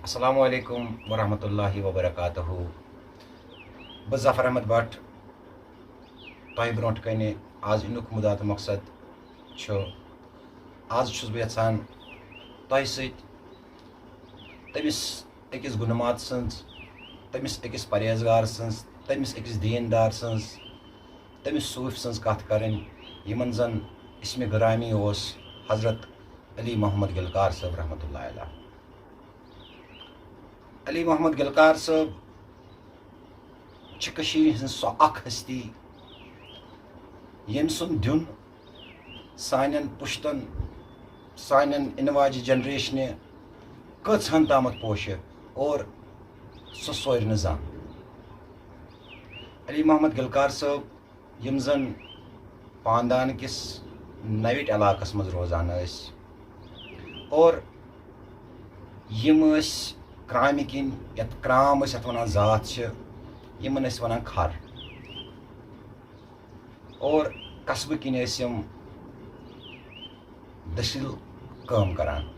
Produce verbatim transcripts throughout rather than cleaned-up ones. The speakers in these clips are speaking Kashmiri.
السلام علیکم ورحمۃ اللہ وبرکاتہ۔ بہٕ ظفر احمد بٹ، تۄہہِ برونٛٹھ کنہِ آز یِنُک مُدا تہٕ مقصد چھُ، آز چھُس بہٕ یژھان تۄہہِ سۭتۍ تٔمِس أکِس گُنہٕ مات سٕنٛز، تٔمِس أکِس پرہیزگار سٕنٛز، تٔمِس أکِس دیٖندار سٕنٛز، تٔمِس صوٗفۍ سٕنٛز کتھ کرٕنۍ، یِمن زن اسمِ گرامی اوس حضرت علی محمد گلکار صٲب رحمتہ اللہ علیہ۔ علی محمد گلکار صٲب چھِ کٔشیٖرِ ہٕنٛز سۄ اکھ ہستی، ییٚمۍ سُنٛد دیُن سانٮ۪ن پُشتن، سانٮ۪ن یِنہٕ واجہِ جنریشنہِ کٔژہن تامتھ پوشہِ، اور سُہ سورِ نہٕ زانٛہہ۔ علی محمد گلکار صٲب، یِم زن پاندان کِس نوِٹ علاقس منٛز روزان ٲسۍ، اور یِم ٲسۍ کرامہِ کِنۍ، یتھ کرام أسۍ یتھ ونان ذات چھِ، یِمن ٲسۍ ونان کھر، اور قصبہٕ کِنۍ ٲسۍ یِم دٔسِل کٲم کران۔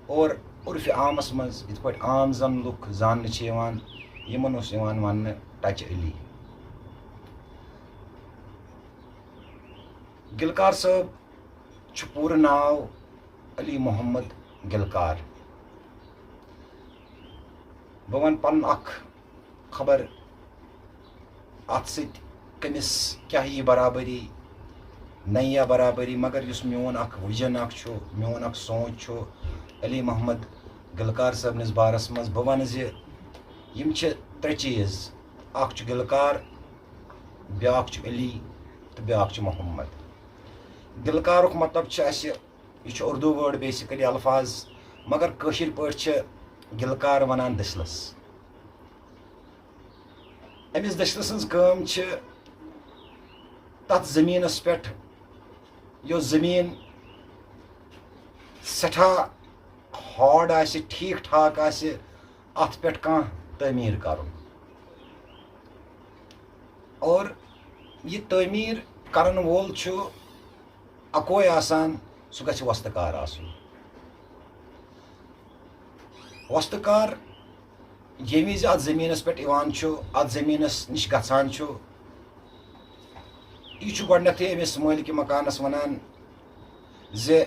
اور عرفِ عامس منٛز یِتھ پٲٹھۍ عام زن لُکھ زاننہٕ چھِ یِوان، یِمن اوس یِوان وننہٕ ٹچہِ علی۔ گلکار صٲب چھُ پوٗرٕ ناو علی محمد گلکار۔ بہٕ ونہٕ پنُن اکھ خبر اتھ سۭتۍ کٔمِس کیٛاہ یی برابری، نہ یی برابری، مگر یُس میون اکھ وِجن اکھ چھُ، میون اکھ سونچ چھُ علی محمد گلکار صٲبنِس بارس منٛز، بہٕ ونہٕ زِ یِم چھِ ترٛےٚ چیٖز، اکھ چھُ گلکار، بیٛاکھ چھُ علی تہٕ بیٛاکھ چھُ محمد۔ گلکارُک مطلب چھُ اسہِ، یہِ چھُ اردو word basically الفاظ، مگر کٲشِر پٲٹھۍ چھِ گلکار ونان دٔسلس۔ أمِس دٔسلہٕ سٕنٛز کٲم چھِ تَتھ زٔمیٖنَس پٮ۪ٹھ، یۄس زٔمیٖن سٮ۪ٹھاہ hard آسہِ، ٹھیٖک ٹھاک آسہِ، اَتھ پٮ۪ٹھ کانٛہہ تعمیٖر کَرُن۔ اور یہِ تعمیٖر کَرَن وول چھُ اَکوے آسان، سُہ گژھِ وۄستہٕ کار آسُن۔ وۄستہٕ کار ییٚمہِ وِزِ اَتھ زٔمیٖنَس پٮ۪ٹھ یِوان چھُ، اَتھ زٔمیٖنَس نِش گژھان چھُ، یہِ چھُ گۄڈٕنٮ۪تھٕے أمِس مٲلکہِ مکانَس وَنان زِ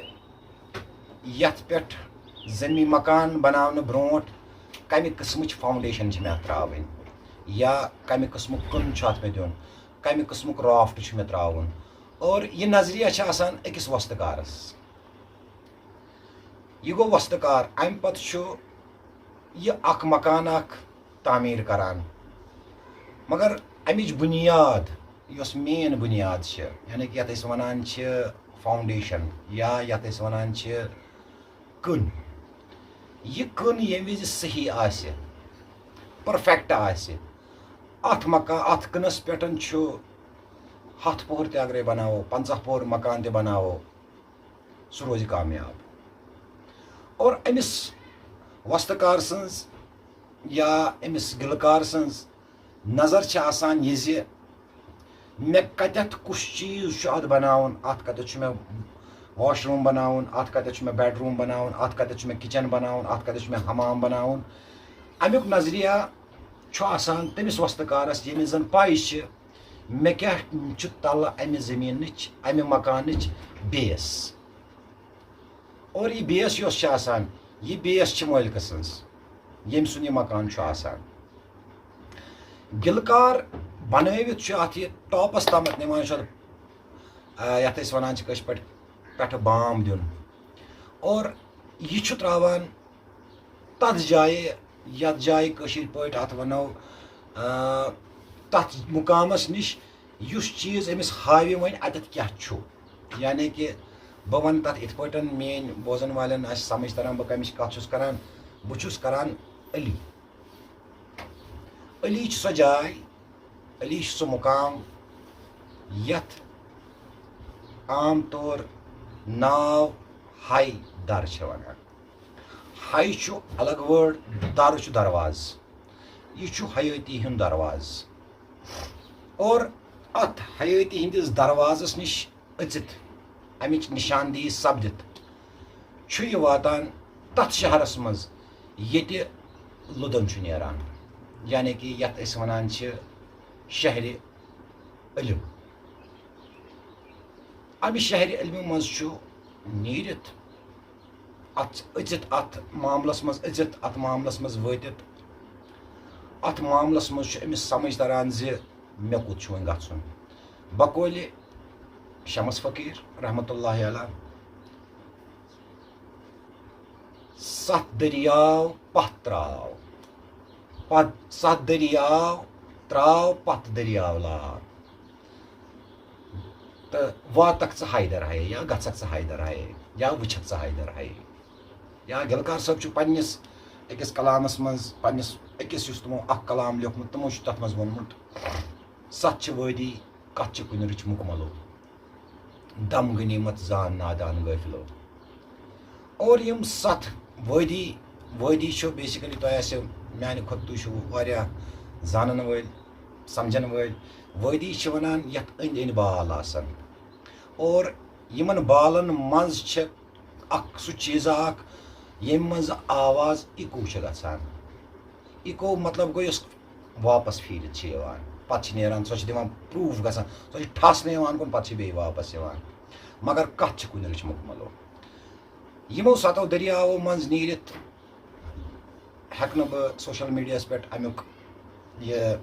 یَتھ پٮ۪ٹھ زٔمیٖن مکان بَناونہٕ برونٛٹھ کَمہِ قٕسمٕچ foundation چھِ مےٚ اَتھ ترٛاوٕنۍ، یا کَمہِ قٕسمُک کٕن چھُ اَتھ مےٚ دیُن، کَمہِ قٕسمُک raft چھُ مےٚ ترٛاوُن۔ اور یہِ نظریہ چھِ آسان أکِس وۄستہٕ کارَس۔ یہِ گوٚو وۄستہٕ کار۔ اَمہِ پَتہٕ چھُ یہِ اکھ مکان اکھ تعمیٖر کران، مگر اَمِچ بُنیاد، یۄس main بُنیاد چھِ، یعنی کہِ یَتھ أسۍ وَنان چھِ foundation یا یَتھ أسۍ وَنان چھِ کٕن، یہِ کٕن ییٚمہِ وِزِ صحیح آسہِ، perfect آسہِ، اَتھ مکان، اَتھ کٕنَس پٮ۪ٹھ چھُ ہَتھ پوٚہَر تہِ اگرے بَناوو، پنٛژاہ پوٚہَر مکان تہِ بَناوو، سُہ روزِ کامیاب۔ اور أمِس وۄستہٕ کار سٕنٛز یا أمِس گِلہٕ کار سٕنٛز نظر چھِ آسان یہِ زِ مےٚ کَتٮ۪تھ کُس چیٖز چھُ اَتھ بَناوُن، اَتھ کَتٮ۪تھ چھُ مےٚ washroom بَناوُن، اَتھ کَتٮ۪تھ چھُ مےٚ bedroom بَناوُن، اَتھ کَتٮ۪تھ چھُ مےٚ kitchen بَناوُن، اَتھ کَتٮ۪تھ چھُ مےٚ حمام بَناوُن۔ اَمیُک نظریہ چھُ آسان تٔمِس وۄستہٕ کارَس، ییٚمِس زَن پَے چھِ مےٚ کیٛاہ چھُ تَلہٕ اَمہِ زٔمیٖنٕچ، اَمہِ مکانٕچ base۔ اور یہِ base یۄس چھِ آسان، یہِ base چھِ مٲلکہٕ سٕنٛز، ییٚمۍ سُنٛد یہِ مکان چھُ آسان۔ گِلہٕ کار بَنٲوِتھ چھُ اَتھ یہِ topس تامَتھ نِوان، چھُ اَتھ، آ، یَتھ أسۍ وَنان چھِ کٲشِرۍ پٲٹھۍ پٮ۪ٹھٕ بام دیُن۔ اور یہِ چھُ ترٛاوان تَتھ جایہِ، یَتھ جایہِ کٲشِرۍ پٲٹھۍ اَتھ وَنو، آ، تَتھ مُقامَس نِش، یُس چیٖز أمِس ہاوِ وۄنۍ اَتٮ۪تھ کیٛاہ چھُ۔ یعنی کہِ بہٕ وَنہٕ تَتھ یِتھ پٲٹھۍ، میٛٲنۍ بوزَن والٮ۪ن آسہِ سَمٕجھ تَران بہٕ کَمِچ کَتھ چھُس کَران۔ بہٕ چھُس کَران علی۔ علی چھِ سۄ جاے، علی چھُ سُہ مُقام، یَتھ عام طور ناو ہَے دَر چھِ وَنان۔ ہَے چھُ الگ word، دَر چھُ دروازٕ۔ یہِ چھُ حیٲتی ہُنٛد دروازٕ۔ اور اَتھ حیٲتی ہِنٛدِس دروازَس نِش أژِتھ، اَمِچ نِشاندہی سَپدِتھ، چھُ یہِ واتان تَتھ شہرَس منٛز، ییٚتہِ لُدن چھُ نیران، یعنی کہِ یَتھ أسۍ وَنان چھِ شہرِ علم۔ اَمہِ شہرِ علمہِ منٛز چھُ نیٖرِتھ اَتھ أژِتھ، اَتھ معاملَس منٛز أژِتھ، اَتھ معاملَس منٛز وٲتِتھ، اَتھ معاملَس منٛز چھُ أمِس سَمٕجھ تَران زِ مےٚ کوٚت چھُ وۄنۍ گژھُن۔ بقولِ شمس فقیٖر رحمتہ اللہ علیہ، ستھ دٔریاو پتھ ترٛاو، پتھ ستھ دٔریاو ترٛاو، پتھ دٔریاو لاو، تہٕ واتکھ ژٕ حیدر ہایے یا گژھکھ ژٕ حیدر ہایے یا وٕچھکھ ژٕ حیدر ہایے۔ یا گلکار صٲب چھُ پننِس أکِس کلامس منٛز، پننِس أکِس یُس تِمو اکھ کلام لیوٚکھمُت، تِمو چھُ تتھ منٛز ووٚنمُت، ستھ چھِ وٲدی، کتھ چھِ کُنہِ رٕچھ مُکملو، دم غنیمت زان نادان غٲفلو۔ اور یِم ستھ وٲدی، وٲدی چھِ basically تۄہہِ آسہِ میانہِ کھۄتہٕ، تُہۍ چھِو واریاہ زانن وٲلۍ، سمجھن وٲلۍ۔ وٲدی چھِ ونان یتھ أنٛدۍ أنٛدۍ بال آسن۔ اور یِمن بالن منٛز چھِ اکھ سُہ چیٖزا اکھ، ییٚمہِ منٛز آواز echo چھِ گژھان۔ Echo مطلب گوٚو یۄس واپس پھیٖرِتھ چھِ یِوان، پتہٕ چھِ نیران، سۄ چھِ دِوان proof گژھان، سۄ چھِ ٹھس نہٕ یِوان کُن، پتہٕ چھِ بیٚیہِ واپس یِوان۔ مگر کتھ چھِ کُنہِ رٕچھ مُکملو۔ یِمو ستو دٔریاوو منٛز نیٖرِتھ ہٮ۪کہٕ نہٕ بہٕ social mediaہس پٮ۪ٹھ امیُک یہِ،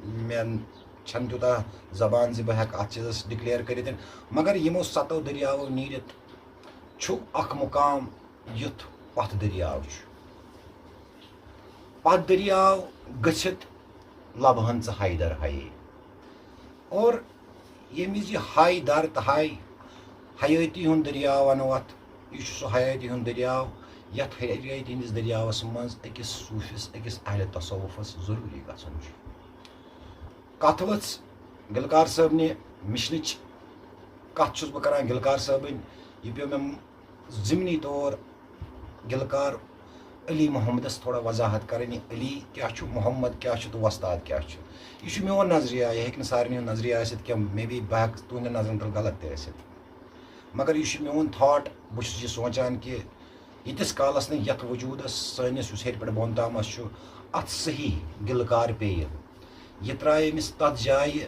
مےٚ چھَنہٕ تیوٗتاہ زبان زِ بہٕ ہٮ۪کہٕ اَتھ چیٖزَس declare کٔرِتھ، مگر یِمو ستو دٔریاوو نیٖرِتھ چھُ اکھ مُقام، یُتھ پَتھ دٔریاو چھُ۔ پَتھ دٔریاو گٔژھِتھ لَبہٕ ہن ژٕ حیدر ہایے۔ اور ییٚمہِ وِزِ یہِ ہاے در تہٕ ہاے حیٲتی ہُنٛد دٔریاو وَنو اَتھ، یہِ چھُ سُہ حیٲتی ہُنٛد دٔریاو، یَتھ حیٲتی ہٕنٛدِس دٔریاوَس منٛز أکِس صوٗفِس، أکِس اہلِ تصوفَس ضروٗری گژھُن چھُ۔ کَتھ ؤژھ گلکار صٲبنہِ مِشنٕچ، کَتھ چھُس بہٕ کران گلکار صٲبٕنۍ، یہِ پیوٚو مےٚ ضمنی طور گلکار علی محمدس تھوڑا وضاحت کرٕنۍ، یہِ علی کیٛاہ چھُ، محمد کیٛاہ چھُ تہٕ وۄستاد کیٛاہ چھُ۔ یہِ چھُ میون نظریہ، یہِ ہیٚکہِ نہٕ سارنٕے ہُنٛد نظریہ ٲسِتھ کینٛہہ، maybe بہٕ ہٮ۪کہٕ تُہنٛدٮ۪ن نظرن تل غلط تہِ ٲسِتھ۔ مگر یہِ چھُ میون thought، بہٕ چھُس یہِ سونٛچان کہِ ییٖتِس کالس نہٕ یتھ وجوٗدس، سٲنِس یُس ہیٚرِ پٮ۪ٹھ بۄن تامس چھُ، اتھ صحیح گلکار پیٚیہِ، یہِ ترٛایہِ أمِس تتھ جایہِ،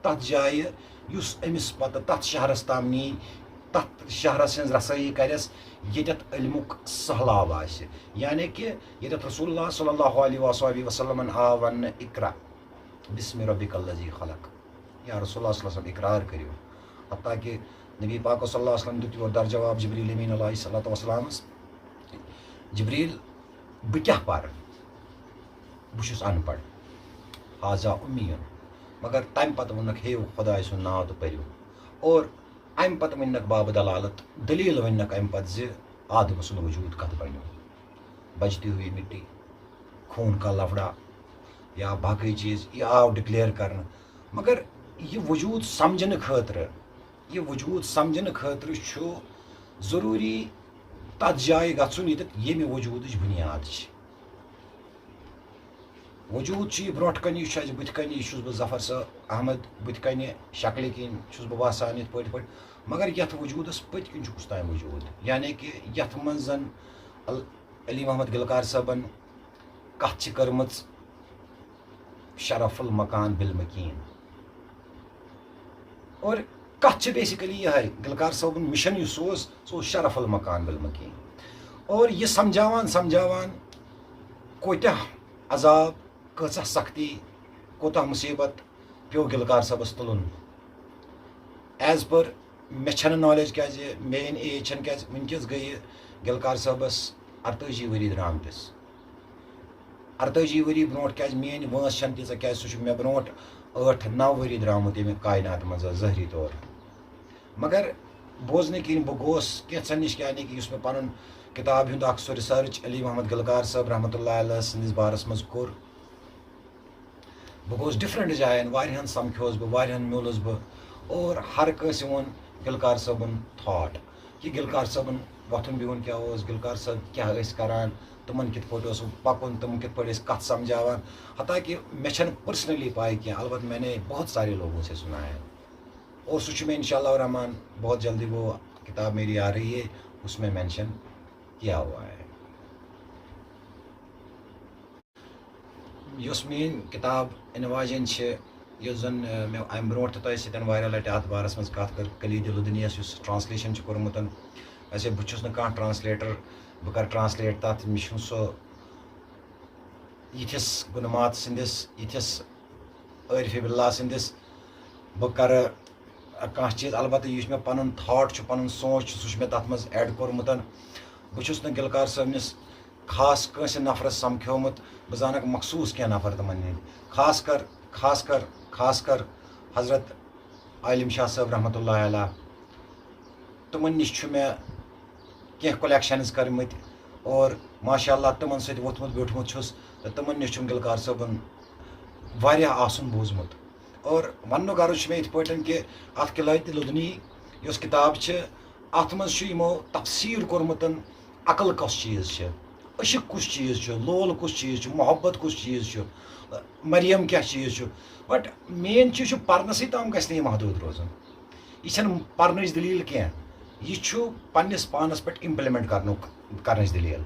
تتھ جایہِ یُس أمِس پتہٕ تتھ شہرس تام نی، تتھ شہرس ہٕنٛز رسٲیی کرٮ۪س، ییٚتٮ۪تھ علمُک سہلاب آسہِ۔ یعنی کہِ ییٚتٮ۪تھ رسول اللہ صلی اللہ علیہ وآلہ وسلمن آو وننہٕ، "اقرا بسم ربک الذی خلق"، یا رسول اللہ صلی اللہ علیہ وسلم اقرار کٔرِو۔ حتیٰ کہ نبی پاک صلی اللہ علیہ وسلم دیُت یور در جواب جبریل امین علیہ الصلوۃ والسلامس، "جبریل، بہٕ کیٛاہ پرٕ؟ بہٕ چھُس ان پڑھ، ہاذا امیون"۔ مگر تمہِ پتہٕ ووٚنُکھ، "ہیٚیِو خداے سُنٛد ناو تہٕ پٔرِو"۔ اور امہِ پتہٕ ؤنِنکھ باب دلالت، دلیل ؤنِنکھ امہِ پتہٕ زِ آدم سُنٛد وجوٗد کتھ بنیو، بجتی ہوئی مٹی، خون کا لفڑا یا باقی چیز، یہِ آو declare کرنہٕ۔ مگر یہِ وجوٗد سمجھنہٕ خٲطرٕ، یہِ وجوٗد سمجھنہٕ خٲطرٕ چھُ ضروٗری تتھ جایہِ گژھُن، ییٚتٮ۪تھ ییٚمہِ وجوٗدٕچ بُنیاد چھِ۔ وجوٗد چھُ یہِ برونٛٹھ کنہِ، یہِ چھُ اَسہِ بٕتھِ کنہِ، یہِ چھُس بہٕ ظفر صٲب احمد بٕتھِ کنہِ، شکلہِ کِنۍ چھُس بہٕ باسان یِتھ پٲٹھۍ، یِتھ پٲٹھۍ، مگر یتھ وجوٗدس پٔتۍ کِنۍ چھُ کُس تام وجوٗد، یعنی کہِ یتھ منٛز زن ال-، علی محمد گلکار صٲبن کتھ چھِ کٔرمٕژ شرف المکان بالمکین۔ اور کتھ چھِ basically یِہے، گلکار صٲبُن مِشن یُس اوس، سُہ اوس شرف المکان بالمکین۔ اور یہِ سمجھاوان سمجھاوان کوٗتاہ عذاب، کۭژاہ سختی، کوٗتاہ مُصیبت پیوٚو گلکار صٲبس تُلُن۔ As per مےٚ چھَنہٕ knowledge، کیٛازِ میٛٲنۍ age چھَنہٕ، کیٛازِ وٕنکیٚس گٔیہِ گلکار صٲبس ارتٲجی ؤری درٛامتِس۔ ارتٲجی ؤری برونٛٹھ، کیٛازِ میٛٲنۍ وٲنٛس چھَنہٕ تیٖژاہ، کیٛازِ سُہ چھُ مےٚ برونٛٹھ ٲٹھ نَو ؤری درٛامُت ییٚمہِ کایناتہٕ منٛز ظٲہری طور۔ مگر بوزنہٕ کِنۍ بہٕ گوس کینٛژھن نِش، یعنی کہِ یُس مےٚ پَنُن کِتاب ہُنٛد اکھ سُہ research علی محمد گلکار صٲب رحمتہ اللہ علیہ سٕنٛدِس بارس منٛز کوٚر، بہٕ گوس different جاین، واریاہن سمکھیوس بہٕ، واریاہن میوٗلُس بہٕ، اور ہر کٲنٛسہِ ووٚن گلکار صٲبُن thought، کہِ گلکار صٲبُن وۄتھُن بِہُن کیٛاہ اوس، گلکار صٲب کیٛاہ ٲسۍ کران، تِمن کِتھ پٲٹھۍ اوس پکُن، تِم کِتھ پٲٹھۍ ٲسۍ کتھ سمجھاوان۔ حتیٰ کہِ مےٚ چھنہٕ personally پاے کینٛہہ، البتہ میں نے بہت سارے لوگوں سے سنا ہے۔ اور سُہ چھُ مےٚ انشاء اللہ الرحمن بہت جلدی وہ کتاب میری آ رہی ہے، اس میں mention کیا ہوا ہے۔ یۄس میٲنۍ کِتاب اِنہٕ واجیٚنۍ چھِ، یۄس زَن، آ، مےٚ اَمہِ برونٛٹھ تہِ تۄہہِ سۭتۍ واریاہ لَٹہِ اَتھ بارَس منٛز کَتھ کٔر، کلیٖدِ لدنیَس یُس translation چھُ کوٚرمُت۔ ویسے بہٕ چھُس نہٕ کانٛہہ translator، بہٕ کَرٕ translate تَتھ، مےٚ چھُنہٕ سُہ یِتھِس گُنہٕ مات سٕنٛدِس، یِتھِس عٲرفِ باللہ سٕنٛدِس بہٕ کَرٕ کانٛہہ چیٖز۔ البتہ یُس مےٚ پَنُن thought چھُ، پَنُن سونٛچ چھُ، سُہ چھُ مےٚ تَتھ منٛز add کوٚرمُت۔ بہٕ چھُس نہٕ گلکار صٲبنِس خاص کٲنٛسہِ نفرس سمکھیومُت، بہٕ زانکھ مخصوٗص کینٛہہ نفر تِمن ہٕنٛدۍ، خاص کر، خاص کر، خاص کر حضرت عالم شاہ صٲب رحمتہ اللہ علیہ۔ تِمن نِش چھُ مےٚ کینٛہہ collections کٔرمٕتۍ اور ماشاء اللہ تِمن سۭتۍ ووٚتھمُت بیوٗٹھمُت چھُس، تہٕ تِمن نِش چھُم گلکار صٲبُن واریاہ آسُن بوٗزمُت۔ اور وننُک غرض چھُ مےٚ یِتھ پٲٹھۍ کہِ اتھ قلعہ تہِ لدنی یۄس کتاب چھِ، اتھ منٛز چھُ یِمو تفسیٖر کوٚرمُت عقل کۄس چیٖز چھِ، عشق کُس چیٖز چھُ، لول کُس چیٖز چھُ، محبت کُس چیٖز چھُ، مریم کیٛاہ چیٖز چھُ۔ But main چیٖز چھُ پرنَسٕے تام گژھِ نہٕ یہِ محدوٗد روزُن۔ یہِ چھَنہٕ پرنٕچ دٔلیٖل کینٛہہ، یہِ چھُ پنٛنِس پانَس پٮ۪ٹھ implement کرنُک، کرنٕچ دٔلیٖل۔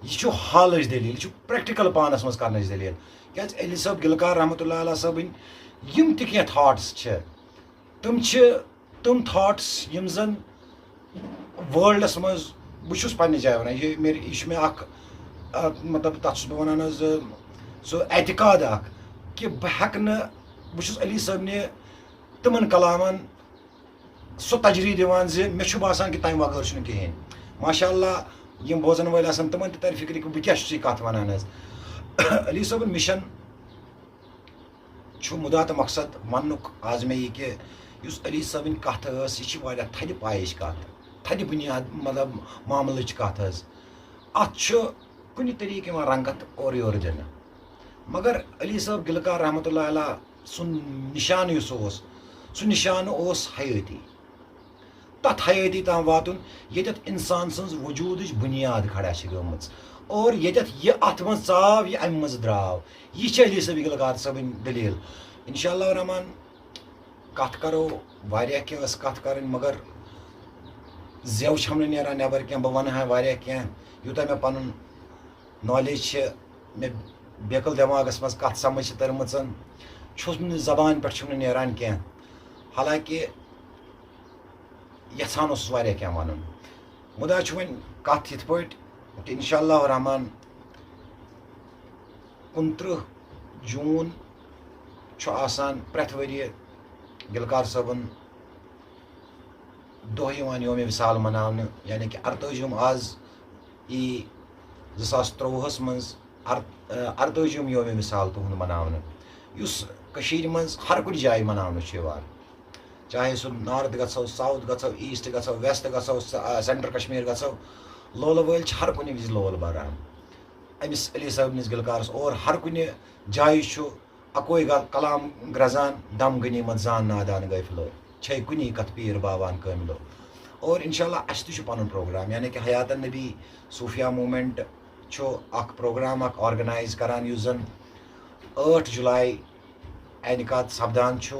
یہِ چھُ حالٕچ دٔلیٖل، یہِ چھُ practical پانَس منٛز کرنٕچ دٔلیٖل۔ کیٛازِ علی صٲب گلکار رحمتہ اللہ علیہ صٲبٕنۍ یِم تہِ کینٛہہ thoughts چھِ، تِم چھِ تِم thoughts یِم زَن worldس منٛز، بہٕ چھُس پنٛنہِ جایہِ وَنان، یہِ مےٚ، یہِ چھُ مےٚ اَکھ، آ، مطلب، تَتھ چھُس بہٕ وَنان حظ، سُہ اعتقاد اَکھ کہِ بہٕ ہٮ۪کہٕ نہٕ، بہٕ چھُس علی صٲبنہِ تِمَن کلامَن سُہ تجری دِوان زِ مےٚ چھُ باسان کہِ تَمہِ وغٲر چھُنہٕ کِہیٖنۍ۔ ماشاء اللہ، یِم بوزَن وٲلۍ آسَن، تِمَن تہِ تَرِ فِکرِ کہِ بہٕ کیٛاہ چھُس یہِ کَتھ وَنان حظ۔ علی صٲبُن mission چھُ مُدا تہٕ مقصد وننُک آز مےٚ یہِ کہِ یُس علی صٲبٕنۍ کتھ ٲس، یہِ چھِ واریاہ تھدِ پایِچ کتھ، تھدِ بُنیاد، مطلب، معاملٕچ کتھ حظ۔ اتھ چھُ کُنہِ طریٖقہٕ یِوان رنگت اورٕ یورٕ دِنہٕ، مگر علی صٲب گلکار رحمتہ اللہ علیہ سُنٛد نشانہٕ یُس اوس، سُہ نشانہٕ اوس حیٲتی۔ تَتھ حیٲتی تام واتُن، ییٚتٮ۪تھ اِنسان سٕنٛز وجوٗدٕچ بُنیاد کھڑا چھِ گٔمٕژ اور ییٚتٮ۪تھ یہِ اَتھ منٛز ژاو، یہِ اَمہِ منٛز درٛاو۔ یہِ چھِ علی صٲب گلکار صٲبٕنۍ دٔلیٖل۔ انشاء اللہ الرحمن کَتھ کَرو، واریاہ کینٛہہ ٲس کَتھ کَرٕنۍ، مگر زٮ۪و چھَم نہٕ نیران نٮ۪بَر کینٛہہ۔ بہٕ وَنہٕ ہا واریاہ کینٛہہ، یوٗتاہ مےٚ پَنُن knowledge چھِ، مےٚ بیکل دٮ۪ماغَس منٛز کَتھ سَمٕجھ چھِ تٔرمٕژَن، چھُس نہٕ زبانہِ پٮ۪ٹھ چھُم نہٕ نیران کینٛہہ۔ حالانکہِ یژھان اوسُس واریاہ کینٛہہ وَنُن۔ مُدا چھُ وۄنۍ کَتھ یِتھ پٲٹھۍ کہِ انشاء اللہ الرحمن کُنترٕہ جوٗن چھُ آسان پرٛٮ۪تھ ؤریہِ گلکار صٲبُن دۄہ یِوان یومِ وِصال مناونہٕ، یعنی کہِ اَرتٲجِہِم آز ای زٕ ساس ترٛۆوُہَس منٛز اَر-، اَرتٲجِہِم یومِ وِصال تُہُنٛد مناونہٕ، یُس کٔشیٖرِ منٛز ہر کُنہِ جایہِ مناونہٕ چھُ یِوان۔ چاہے سُہ north گژھو، south گژھو، east گژھو، west گژھو، س-، آ، central کشمیر گژھو، لولہٕ وٲلۍ چھِ ہر کُنہِ وِزِ لول بَران أمِس علی صٲبنِس گلکارَس۔ اور ہر کُنہِ جایہِ چھُ اَکوے گل-، کلام گرٛزان، دم غنیمت زان نادان غٲفلو، چھے کُنی کتھ پیٖر باوان کٲملو۔ اور انشاءاللہ اَسہِ تہِ چھُ پنُن program، یعنی کہِ حیات النبی صوفیہ movement چھُ اکھ program اکھ organize کران، یُس زن ٲٹھ جُلاے انعقاد سپدان چھُ۔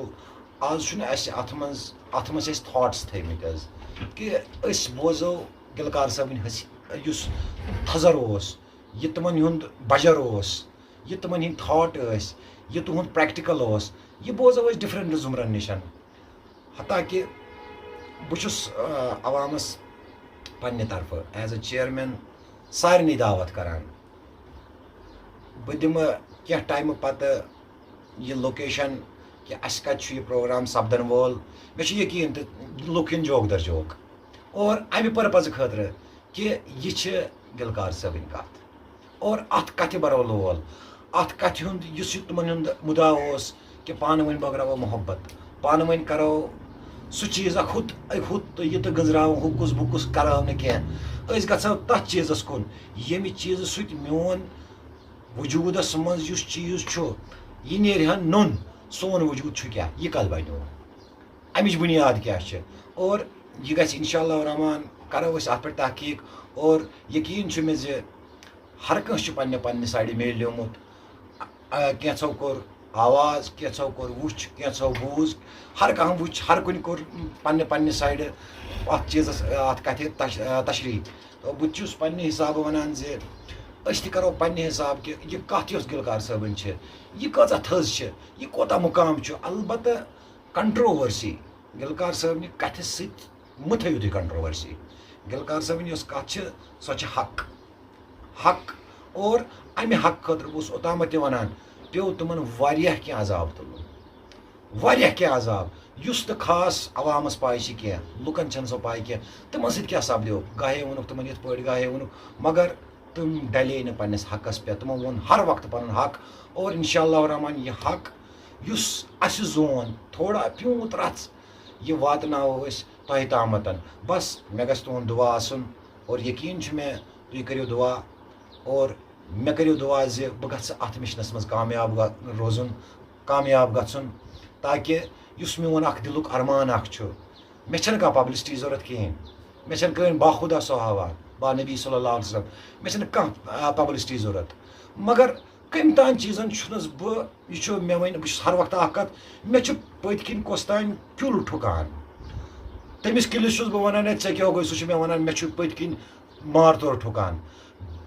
آز چھُنہٕ اَسہِ اَتھ منٛز، اَتھ منٛز چھِ اَسہِ thoughts تھٲیمٕتۍ حظ کہِ أسۍ بوزو گلکار صٲبٕنۍ حسی-، یُس تھزر اوس، یہِ تِمن ہُنٛد بجر اوس، یہِ تِمن ہٕنٛدۍ thought ٲسۍ، یہِ تُہُنٛد practical اوس، یہِ بوزو أسۍ different زُمرن نِش۔ حتیٰ کہِ بہٕ چھُس، آ، عوامس پننہِ طرفہٕ as a chairman سارنٕے دعوت کران۔ بہٕ دِمہٕ کینٛہہ ٹایمہٕ پتہٕ یہِ location کہِ اَسہِ کَتہِ چھُ یہِ program سپدن وول۔ مےٚ چھُ یقیٖن تہٕ لُکھ یِن جوک در جوک۔ اور اَمہِ purpose خٲطرٕ کہِ یہِ چھِ گلکار صٲبٕنۍ کَتھ۔ اور اَتھ کَتھِ بَرو لول۔ اَتھ کَتھِ ہُنٛد یُس یہِ تِمَن ہُنٛد مُدا اوس کہِ پانہٕ ؤنۍ بٲگراوو محبت، پانہٕ ؤنۍ کَرو سُہ چیٖز اَکھ ہُتھ، ہُتھ تہٕ یہِ تہٕ گٔنٛزراوو ہُہ کُس بہٕ کُس کَرو نہٕ کینٛہہ۔ أسۍ گژھو تَتھ چیٖزَس کُن، ییٚمہِ چیٖزٕ سۭتۍ میون وجوٗدَس منٛز یُس چیٖز چھُ، یہِ نیرِ ہا نوٚن، سون وجوٗد چھُ کیٛاہ، یہِ کَتھ بَنیو، اَمِچ بُنیاد کیٛاہ چھِ۔ اور یہِ گژھِ انشاءاللہ الرحمن، کَرو أسۍ اَتھ پٮ۪ٹھ تحقیٖق۔ اور یقیٖن چھُ مےٚ زِ ہر کٲنٛسہِ چھُ پننہِ پننہِ سایڈٕ میلیومُت۔ آ، کینٛژھو کوٚر آواز، کینٛژھو کوٚر وُچھ، کینٛژھو بوٗز، ہر کانٛہہ وُچھ، ہر کُنہِ کوٚر پننہِ پننہِ سایڈٕ اَتھ چیٖزَس، اَتھ کَتھِ تش-، آ، تشریح۔ تو بہٕ تہِ چھُس پننہِ حسابہٕ وَنان زِ أسۍ تہِ کرو پننہِ حساب کہِ یہِ کتھ یۄس گلکار صٲبٕنۍ چھِ، یہِ کۭژاہ تھٔز چھِ، یہِ کوتاہ مُقام چھُ۔ البتہ کنٹروورسی، گلکار صٲبنہِ کتھِ سۭتۍ مہ تھٲیِو تُہۍ کنٹروورسی۔ گلکار صٲبٕنۍ یۄس کتھ چھِ، سۄ چھِ حق۔ حق۔ اور امہِ حق خٲطرٕ بہٕ اوسُس اوٚتامَتھ تہِ ونان، پیوٚو تِمن واریاہ کینٛہہ عذاب تُلُن۔ واریاہ کینٛہہ عذاب، یُس نہٕ خاص عوامس پاے چھِ کینٛہہ، لُکن چھنہٕ سۄ پاے کینٛہہ۔ تِمن سۭتۍ کیٛاہ سپدیو؟ گاہے ووٚنُکھ تِمن یِتھ پٲٹھۍ، گاہے ووٚنُکھ، مگر تِم ڈلے نہٕ پننِس حقس پٮ۪ٹھ۔ تِمو ووٚن ہر وقتہٕ پنُن حق۔ اور انشاء اللہ الرحمن، یہِ حق یُس اسہِ زون، تھوڑا پیوٗنت رژھ، یہِ واتناوو أسۍ تۄہہِ تامَتھ۔ بس مےٚ گژھِ تُہُنٛد دُعا آسُن، اور یقیٖن چھُ مےٚ تُہۍ کٔرِو دُعا، اور مےٚ کٔرِو دُعا زِ بہٕ گژھٕ اتھ مِشنس منٛز کامیاب گژھ-، روزُن، کامیاب گژھُن، تاکہِ یُس میون اکھ دِلُک ارمان اکھ چھُ، مےٚ چھنہٕ کانٛہہ پبلسٹی ضروٗرت کِہیٖنۍ۔ مےٚ چھنہٕ کٕہٕنۍ باخدا سہاوان، با نبی صلی اللہ علیہ وسلم، مےٚ چھنہٕ کانٛہہ، آ، پبلسٹی ضروٗرت۔ مگر کٔمۍ تام چیٖزن چھُنس بہٕ، یہِ چھُ مےٚ وۄنۍ، بہٕ چھُس ہر وقتہٕ اکھ کتھ، مےٚ چھُ پٔتۍ کِنۍ کۄس تام کیُل ٹھُکان۔ تٔمِس کِلِس چھُس بہٕ ونان، "ہے، ژےٚ کیٛاہ گوٚے؟" سُہ چھُ مےٚ ونان، "مےٚ چھُ پٔتۍ کِنۍ مار تور ٹھُکان۔"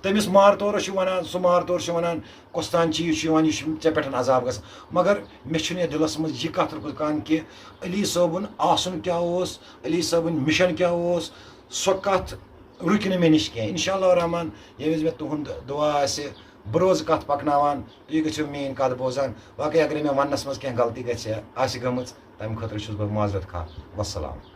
تٔمِس مار تورس چھُ ونان، سُہ مار تور چھُ ونان، "کۄس تام چیٖز چھُ یِوان، یہِ چھُ ژےٚ پٮ۪ٹھ عذاب گژھان۔" مگر مےٚ چھُنہٕ یتھ دِلس منٛز یہِ کتھ رُکان کہِ علی صٲبُن آسُن کیٛاہ اوس، علی صٲبُن مِشن کیٛاہ اوس، سۄ کتھ رُکہِ نہٕ مےٚ نِش کینٛہہ۔ انشاء اللہ الرحمن، ییٚمہِ وِزِ مےٚ تُہُنٛد دُعا آسہِ، بہٕ روزٕ کتھ پکناوان، تُہۍ گٔژھِو میٛٲنۍ کتھ بوزان۔ باقٕے اگرے مےٚ وننس منٛز کینٛہہ غلطی گژھِ، آسہِ گٔمٕژ، تمہِ خٲطرٕ چھُس بہٕ معذرت خواہ۔ وسلام۔